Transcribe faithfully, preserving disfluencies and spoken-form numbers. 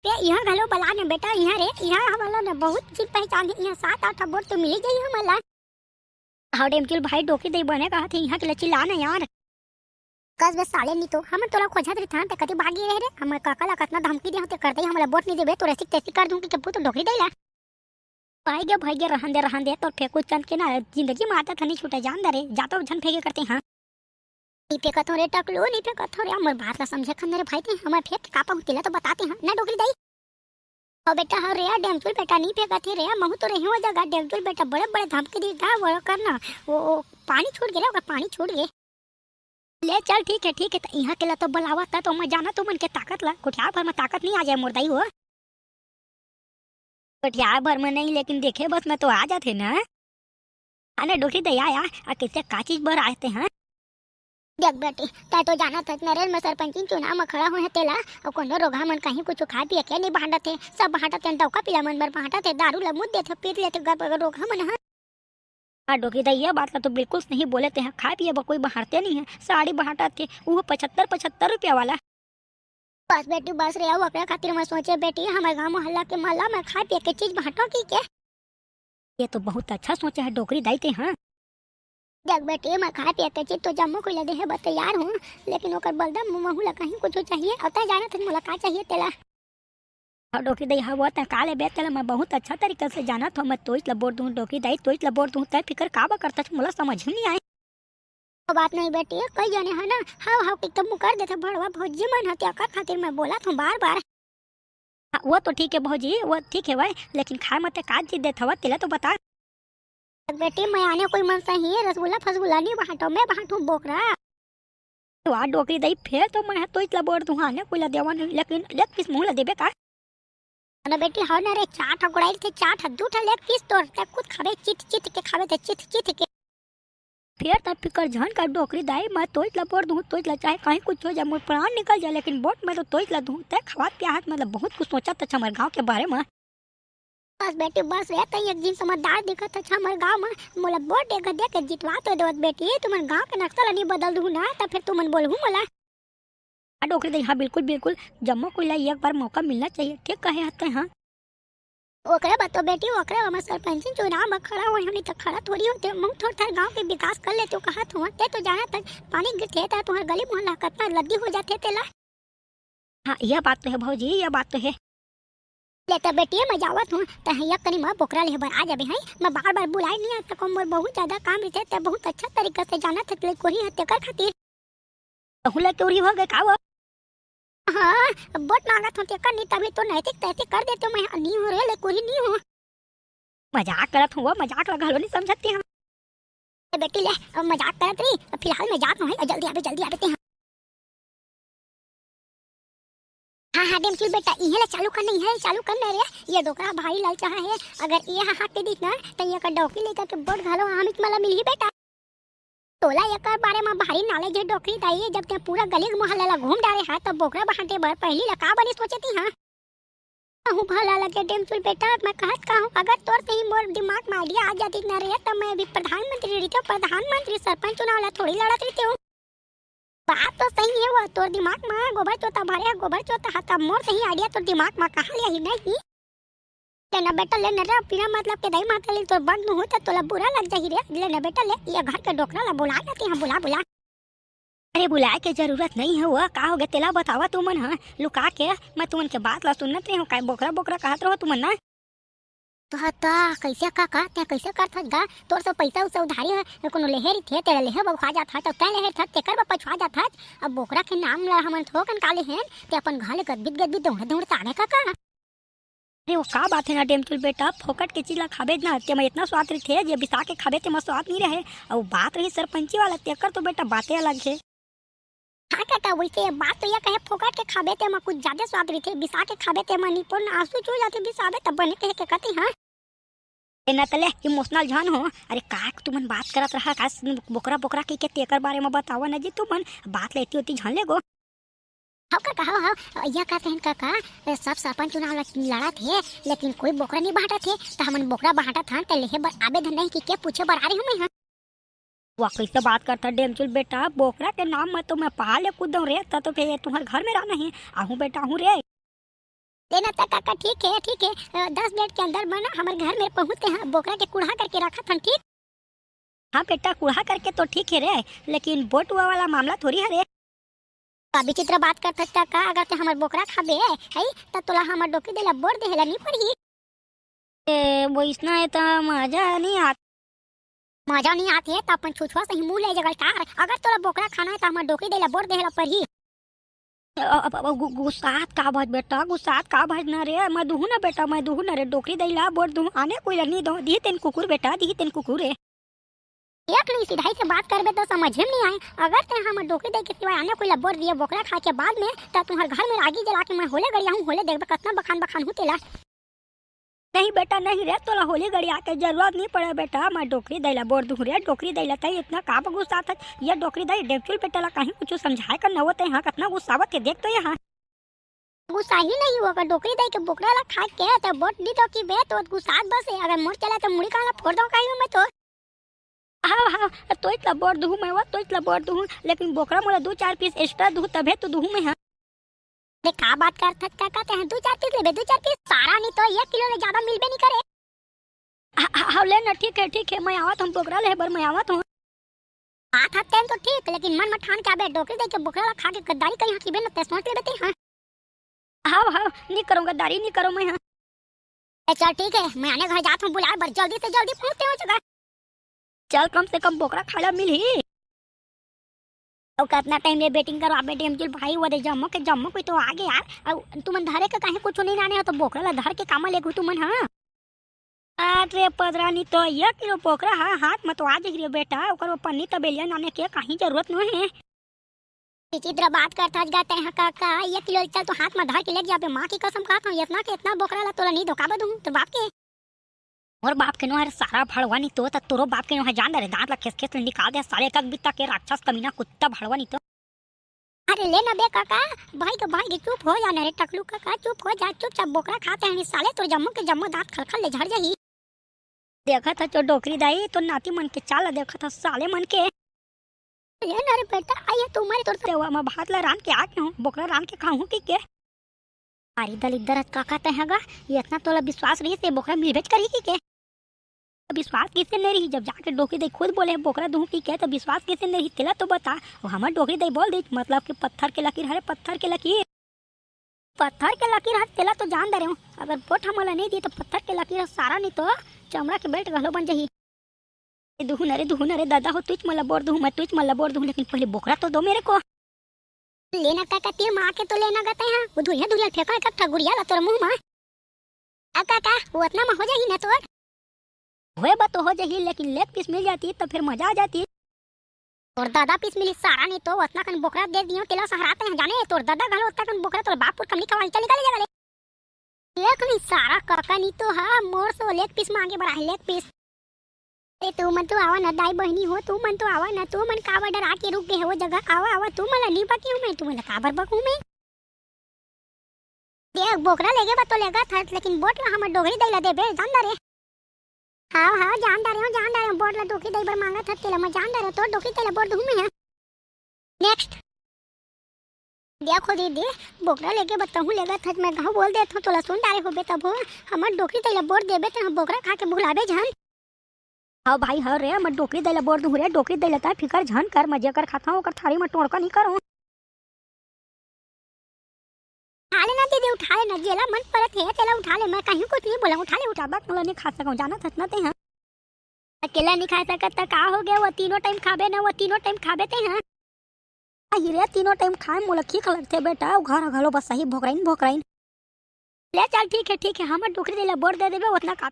बे, इहाँ घलो बला न बेटा, इहाँ रे, इहाँ हमन ला न बहुत झिन पहचान हे, इहाँ सात आठ बोर तो मिली जाही हमन ला। हव डेमचुल भाई, डोकरी दई बने कहत हे, इहाँ के लची ला न यार। कस बे साले नी तो, हमन तोला खोजत रहिथन, ते कति भागी रहे रे, हमर काका ला कतना धमकी दे होते कर दे, हमला वोट नी देबे, तो रसिक तेसिक कर दूं कि के पुत डोकरी दई ला। भाई गे, भाई गे, रहन दे, रहन दे, तोर फेंकू चंद के ना, जिंदगी में आदत ह नी छूटे, जान दे रे, जा तो झन फेंके करते, हाँ। नी फेंकत हो रे टकलू, नी फेंकत हो रे, हमर बात ला समझे खन रे भाई, ते हमर फेंक के का पहुँच तेला तो बताते, हाँ, ना डोकरी दई। ओ बेटा, हव रे, डेमचुल बेटा नी फेंकत हे रे, महू तो रही हो जगह, डेमचुल बेटा बड़े बड़े धमकी दी गा, वो करना, वो, वो पानी छूट गे रे, ओकर पानी छूट गे। ले चल, ठीक हे, ठीक हे, त इहाँ के ला तो बलावत, त तो मैं जाना तुमन के ताकत ला, कोठियार भर में ताकत नी आ जाए मोर दाई हो। कोठियार भर में नहीं, लेकिन देखे बस में तो आ जाथे ना। अने डोकरी दई आ, आ, आ कइसे का चीज बर आए ते, हाँ? देख बेटी, तै तो जानत हस, नरेल में सरपंची चुनाव में खड़ा होए हे तेला, अउ कोनो रोगहा मन कहीं कुछ खाए पिए के नी बांटत हे, सब बांटत हे, डौका पीला मन बर बांटत हे, दारू ला मुद देथे, पी लेथे, गर, गर रोगहा मन ह। हाँ डोकरी दई, ये बात ला तो बिल्कुल सही बोले ते ह, खाए पिए बर कोई बांटते नी हे, साड़ी बांटत हे, वो पचहत्तर पचहत्तर रुपया वाला। बस बेटी, बस रे, अउ ओकरे खातिर मैं सोचे बेटी, हमर गाँव मोहल्ला के मन ला मैं खाए पिए के चीज बांटो की के। ये तो बहुत अच्छा सोचा है डोकरी दाई ते, हाँ। देख बेटी, मैं खाए पिए के चीज तो जम्मो कोई ला देहे बर तैयार हूँ, लेकिन ओकर बदला म-, महू ला कहीं कुछ चाहिए, अउ तै जानत हस मोला का चाहिए तेला। हाँ डोकरी दाई, हाँ वो तै का लेबे तेला मैं बहुत अच्छा तरीका से जानत हूँ, मैं तोइच ला बोल दूँ डोकरी दाई, तोइच ला बोल दूँ, तै फिकर काबर करत हस, मोला समझ में नी आए। ओ बात नहीं बेटी, कई जने ह ना, हव हव के एकदम मुकर देथे भड़वा भौजी मन ह, तेकर खातिर मैं बोलत हूँ बार बार। हाँ, वो तो ठीक है भौजी, वो ठीक है भाई, लेकिन खाए म ते का चीज देत हवा, तेला तो बता। बेटी, मैं आने कोई मन सही रसगुल्ला फसगुल्ला नी बांटो, मैं बांटू बोकरा। वाह डोकरी दई, फेर तो मैं ह तोइच ला बोल दूँ, आने कोई ला देवा नहीं, लेकिन एक पीस महू ला देबे का? ना बेटी, हव ना रे, चार ठा गोड़ाई रहिथे, चार ठा, दू ठा लेग पीस तोर, तै खुद खाबे, चित चित के खाबे, तै चित चित के। फेर तै फिकर झन कर डोकरी दाई, मैं तोइच ला बोल दूँ, तोइच ला चाहे कहीं कुछ हो जाए, मोर प्राण निकल जाए, लेकिन वोट मैं तो तोइच ला दूँ। तै खवात पियाहत, मतलब बहुत कुछ सोचत हस हमर गाँव के बारे में। बस बेटी, बस रे, तै एक दिन समझदार दिखत हस हमर गाँव में, मोला वोट एक दे के जितवा तो देवत बेटी, तुमन गाँव के नक्शा ला नी बदल दूँ ना, त फेर तुमन बोलहू मोला। हाँ डोकरी दई, हाँ बिल्कुल बिल्कुल, जम्मो कोई ला एक बार मौका मिलना चाहिए, ठीक कहे हस तै, हाँ। ओकरे बर तो बेटी, ओकरे बर मैं सरपंची चुनाव म खड़ा होए हूँ, नहीं तो खड़ा थोड़ी होते। महू थोर थार गाँव के विकास कर लेते, कहत हूँ, ते तो जानत हस, पानी गिरथे त तुहर गली मोहल्ला कतना लद्दी हो जाथे तेला। हाँ, यह बात तो है भौजी, यह बात तो है। ले त बेटी, मैं जावत हूँ, तैं एक कनी म बोकरा लेहे बर आ जाबे, हैं? मैं बार बार बुलाए नहीं आ सकूँ, मोर बहुत ज्यादा काम रहिथे, तैं बहुत अच्छा तरीका से जानत हस, ले कोरी है तेकर खातिर। तहूँ ले कोरी हो गए का वो? हाँ, वोट मांगत हूँ तेकर नहीं, तभी तो नैतिक तैतिक कर देते, मैं नहीं हूँ रे, ले कोरी नहीं हूँ। मजाक करत हूँ वो, मजाक ला घलो नहीं समझत हस। ए बेटी ले, अब मजाक करत रही, अब फिलहाल मैं जात हूँ, हैं? जल्दी आबे, जल्दी आबे ते। हाँ, हाँ, डेमचुल बेटा, इहे ला चालू कर ना, इहे ला चालू कर ना रे। ये डोकरा भारी ललचाहा हे, अगर ये हा हाथ दे दिस ना, त ये का डौकी लेकर के बोट घलो आमिच मला मिलही बेटा। तोला एकर बारे म भारी knowledge हे डोकरी दाई, जब ते पूरा गली मोहल्ला ला घूम डारे हा, त बोकरा बांटे बर पहिली ला का बने सोचे ती, हाँ? कहूँ भला लगे डेमचुल बेटा, मैं कहत का हूँ, अगर तोर सही मोर दिमाग में idea आ जाती न रे, त मैं अभी प्रधानमंत्री रहिते, प्रधानमंत्री सरपंच चुनाव ला थोड़ी लड़त रहिते हूँ। बात तो सही है वो, तोर दिमाग में गोबर चोता भरे है, गोबर चोता हा, तब मोर सही idea तोर दिमाग में कहाँ ले ही नहीं? ले ना बेटा, ले ना रे, बिना मतलब के दाई माता ले तोर बन दूँ हो, त तोला बुरा लग जाही रे। ले ना बेटा, ले, ये घर के डोकरा ला बुला लेते हैं, बुला, बुला। अरे बुलाए के जरूरत नहीं है वो, का हो गया तेला बतावा तुमन, हाँ, लुका के, मैं तुमन के बात ला सुनत रहे हूँ, काय बोकरा बोकरा कहत रहो तुमन ना। तो हाँ, त कइसे का, का, तैं कइसे करथस गा? तोर सब पइसा उइसा उधारी ह, कोनो लेहे रहिथे, तेला लेहे बर खा जात हस, त तैं लेहे रहिथस, तेकर बर पछुआ जात हस। अब बोकरा के नाम ला हमन थोकन का लेहेन, तैं अपन घर ले गदबित गदबित दौड़त दौड़त आने का, का? अरे वो का बात है ना डेमचुल बेटा, फोकट के चीज ला खाबे ना, तेमा इतना स्वाद रहिथे, जे बिसा के खाबे तेमा स्वाद नहीं रहे। अउ बात रही सरपंची वाला, तेकर तो बेटा बाते अलग है। हाँ काका, वइसे बात तो ये कहे, फोकट के खाबे तेमा कुछ ज्यादा स्वाद रहिथे, बिसा के खाबे तेमा निपोर आंसू चू जाथे, बिसाबे तब बने कहे के कथे, हाँ। ए न तले emotional झन हो। अरे का तुमन बात करत रहा का, बोकरा बोकरा कहि के, तेकर बारे म बतावा न जी तुमन, बात लेती होती झन ले गो। हव काका, हव, हव, यह कहत हन काका, सब सरपंच चुनाव ल-, लड़त हे, लेकिन कोई बोकरा नहीं बांटत हे, त हमन बोकरा बांटत हन, त लेहे बर आबे धन नहीं कि के पूछे बर आ रही हूँ मैं, हाँ। वाह, कैसे बात करता डेमचुल बेटा, बोकरा के नाम में तो मैं पहाड़ ले कूद दूं रे, त तो फिर ये तुम्हारे घर में रहना ही, आहूं बेटा, आहूं रे। तेना त काका ठीक हे, ठीक हे। अ, दस मिनट के अंदर में ना हमर घर में पहुँचते हैं, बोकरा के कुढ़ा करके रखत हन, ठीक? हाँ बेटा, कुढ़ा करके तो ठीक हे रे, लेकिन बोट वाला मामला थोड़ी हरे। का विचित्र बात करत हस काका, अगर ते हमर बोकरा खाबे, हई, त तोला हमर डोकरी दाई ला बोर देहे ला नी पड़ही। ए, वइसना हे त मजा नी आत। मजा नी आत हे त अपन छुछुआ सही मुँह ले जगल का हरे। अगर तोला बोकरा खाना हे त हमर डोकरी दाई ला बोर देहे ला पड़ही। अ, अ, अ, गु-, गुस्सात का भज बेटा, गुस्सात का भज ना रे, मैं दुहूँ ना बेटा, मैं दुहूँ ना रे, डोकरी दाई ला बोर दुहूँ, आने कोई ला नी दो, दिही तेन कुकुर बेटा, दिही तेन कुकुर रे। एक नहीं सिधाई से बात करबे तो समझे में नहीं आए। अगर ते हमर डोकरी दाई के सिवाय आने कोई ला बोर दिए बोकरा खा के बाद में, त तुहर घर में आगी जला के मैं होले गड़िया हूँ, होले देखबे कतना बखान बखान हूँ तेला। नहीं बेटा, नहीं रे, तोला होली गड़िया के जरूरत नहीं पड़े बेटा, मैं डोकरी दाई ला बोर दूँ रे, डोकरी दाई ला। तई इतना का गुस्सात हस, ये डोकरी दाई डेमचुल बेटा ला कहीं कुछ समझाए कर न होते, हाँ कतना गुस्सावत हे, देख तो यहाँ। गुस्सा ही नहीं होगा, डोकरी दाई के बोकरा ला खा के तो बोट दी तो की बे तो गुस्सात बस है, अगर मोर चला तो मुड़ी कान ला फोड़ दो कहीं मैं तो। हाँ, हाँ, तोइच ला बोर दूँ मैं, वो तोइच ला बोर दूँ, लेकिन बोकरा मोला दू चार पीस एक्स्ट्रा दूँ तभे तो दूँ मैं, हाँ। अरे का बात करत हस काका, तें दू चार पीस लेबे, दू चार पीस? सारा नी तो एक किलो ले ज्यादा मिलबे नी करे। हा, हा, हाँ, ले ना, ठीक हे, ठीक हे, मैं आवत हूँ, बोकरा ले बर मैं आवत हूँ। बात हस तेन तो ठीक, लेकिन मन म ठान के आबे, डोकरी दाई के बोकरा ला खा के गद्दारी कहीं हकीबे न, ते सोच लेबे ते, हाँ। हाँ, हाँ, नी करूँ गद्दारी, नी करूँ मैं, हाँ। ए, चल ठीक हे, मैं आने घर जात हूँ, बुलाए बर जल्दी से जल्दी पहुँचते हो जगह। चल, कम से कम बोकरा खाए ला मिलही। अउ कतना टाइम ले वेटिंग करवाबे डेमचुल भाई, वो दे जम्मो के जम्मो कोई तो आ गे यार। अउ तुमन धरे के काहे कुछो नहीं लाने हो, तो बोकरा ला धर के कामा लेगहू तुमन, हाँ? अरे पदरा नी तो एक किलो बोकरा हा, हाथ म तो आ जही रे बेटा, ओकर वो पन्नी तबेलिया लाने के काहीं जरूरत नोहे। विचित्र बात करत हस गा तें हा काका, एक किलो चल तो हाथ म धर के लेग जाबे, माँ की कसम खात हूँ, इतना के इतना बोकरा ला तोला नहीं धोखाबे दूँ, तोर बाप के। मोर बाप के नोहे रे सारा भड़वा नी तो, त तोरो बाप के नोहे, जान दे रे, दांत ला खेस खेस ले निकाल दे, साले तक बित्ता के राक्षस कमीना कुत्ता भड़वा नी तो। अरे ले ना बे काका, भाई के भाई के चुप हो जा ना रे टकलू काका, चुप हो जा, चुपचाप बोकरा खाते हैं, साले तोर जम्मो के जम्मो दांत खलखल ले झड़ जाही। देखत ह जो डोकरी दाई, तोर नाती मन के चाल ला देखत ह साले मन के। ले ना रे बेटा, आइए तुम्हारी तोर सेवा म भात ला रांध के आके हूँ, बोकरा रांध के खाहूँ कहिके। अरे दलिद्दर काका तें हा गा, ये इतना तोला विश्वास रहिस हे बोकरा मिलबेच करही कहिके। विश्वास किसे नहीं रही, जब जाके डोकरी दाई खुद बोले हे बोकरा दूँ कहिके, त विश्वास किसे नहीं रही, तेला तो बता। वो हमर डोकरी दाई बोल दे, मतलब कि पत्थर के लकीर हरे, पत्थर के लकीर। पत्थर के लकीर हर तेला तो जान दे रहे हूँ, अगर बोट हमला नहीं दी तो पत्थर के लकीर हर सारा नहीं तो चमड़ा के बेल्ट घलो बन जाही। ए दुहू न रे, दुहू न रे, दादा हो, तुच मला बोर दुहू, मैं तुच मला बोर दुहू, लेकिन पहले बोकरा तो दो मेरे को। लेना काका, तीर मार के तो लेना गते हैं, वो धुरिया धुरिया फेंका है, कब ठगुरिया ला तोर मुंह में। अब काका, वो इतना में हो जाही ना तोर। होए बा तो हो जाही, लेकिन लेग पीस मिल जाती तो फिर मजा आ जाती। तोर दादा पीस मिली सारा नहीं तो, उतना कन बोकरा दे दियो, तेला सहराते हैं जाने, तोर दादा घलो उतना कन बोकरा, तोर बाप पुर कम नहीं खवाई, चल निकल ले जगह ले। एक नहीं सारा काका नहीं तो हा, मोर से लेग पीस मांगे बर आहे, लेग पीस। ए, तुमन तो आवा ना, दाई बहिनी हो, तुमन तो आवा ना, तुमन काबर डरा के रुक गे हो वो जगह, आवा, आवा, तुमन ला नहीं बकी हूँ मैं, तुमन ला काबर बकूँ मैं? देख, बोकरा लेगे बा तो लेगत हस, लेकिन बोट ला हमर डोकरी दाई ला देबे, जान डरे। हाव, हाव, जान डरे हो, जान डरे हो, बोट ला डोकरी दाई बर मांगत हस, तेला मैं जान डरे हो, तोर डोकरी दाई ला बोर दुहूँ मैं, हाँ। Next। देखो दीदी, बोकरा लेगे बा तहूँ लेगत हस, मैं कहूँ बोल देत हूँ, तोला सुन डारे होबे तभो, हमर डोकरी दाई ला बोर देबे, ते हम बोकरा खा के भुलाबे झन। हव भाई, हव रे, मैं डोकरी दाई ला बोर दूँ रे, डोकरी दाई ला तैं फिकर झन कर, मैं जेकर खाता हूँ, ओकर थारी में टोड़का नहीं करूँ। उठा लेना दीदी, उठा लेना, जेला मन परत हे, तेला उठा ले, मैं कहीं कुछ नहीं बोला, उठा ले, उठा। बात मोला नहीं खा सकूँ, जानत हस ना ते, हाँ। अकेला नहीं खा सकत, त का हो गया, वो तीनों टाइम खाबे ना, वो तीनों टाइम खाबे ते, हाँ। अही रे, तीनों टाइम खाए मोला ठीक लगथे बेटा, वो घर घलो बस सही भोकराइन भोकराइन। ले चल, ठीक है, ठीक है, हमर डोकरी दाई ला बोर दे देबे, उतना का